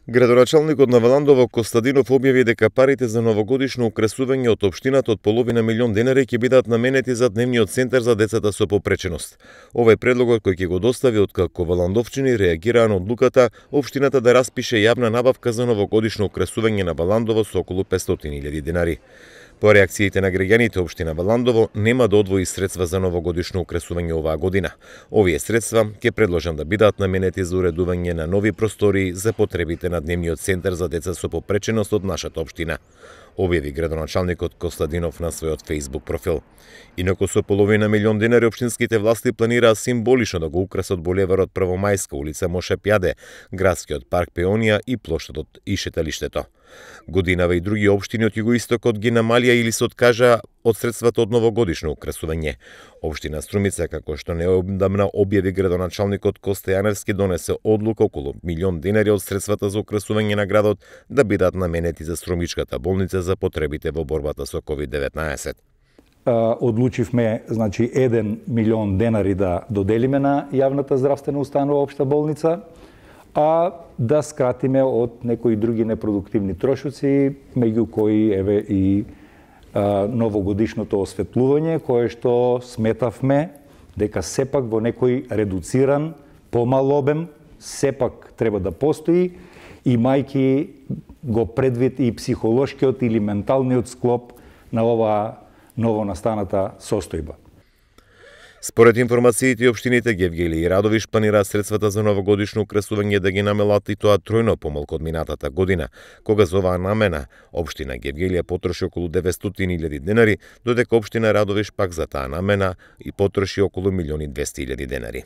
Градоначалникот на Валандово Костадинов објави дека парите за новогодишно украсување од општината од половина милион денари ќе бидат наменети за дневниот центар за децата со попреченост. Ова е предлогот кој ќе го достави откако валандовчани реагираа на одлуката општината да распише јавна набавка за новогодишно украсување на Валандово со околу 500.000 денари. По реакциите на граѓаните, општина Валандово нема да одвои средства за новогодишно украсување оваа година. Овие средства ќе предложат да бидат наменети за уредување на нови простории за потребите на дневниот центар за деца со попреченост од нашата општина, објави градоначалникот Костадинов на својот Facebook профил. Инаку со половина милион денари општинските власти планираа символично да го украсат булеварот Првомајска, улица Моше Пјаде, градскиот парк Пеонија и плоштадот и шеталиштето. Годинава и други општини од југоистокот ги намалија или се откажа од средствата од новогодишно украсување. Општина Струмица, како што неодамна објави градоначалникот Коста Јаневски, донесе одлука околу милион денари од средствата за украсување на градот да бидат наменети за Струмичката болница за потребите во борбата со COVID-19. Одлучивме 1 милион денари да доделиме на јавната здравствена установа општа болница, а да скратиме од некои други непродуктивни трошоци, меѓу кои еве и новогодишното осветлување, кое што сметавме дека сепак во некој редуциран, помал обем, сепак треба да постои, имајќи го предвид и психолошкиот или менталниот склоп на оваа новонастаната состојба. Според информациите, општините Гевгели и Радовиш планираат средствата за новогодишно украсување да ги намелат и тоа тројно помалку од минатата година, кога за оваа намена општина Гевгелија потроши околу 900.000 денари, додека општина Радовиш пак за таа намена и потроши околу 1.200.000 денари.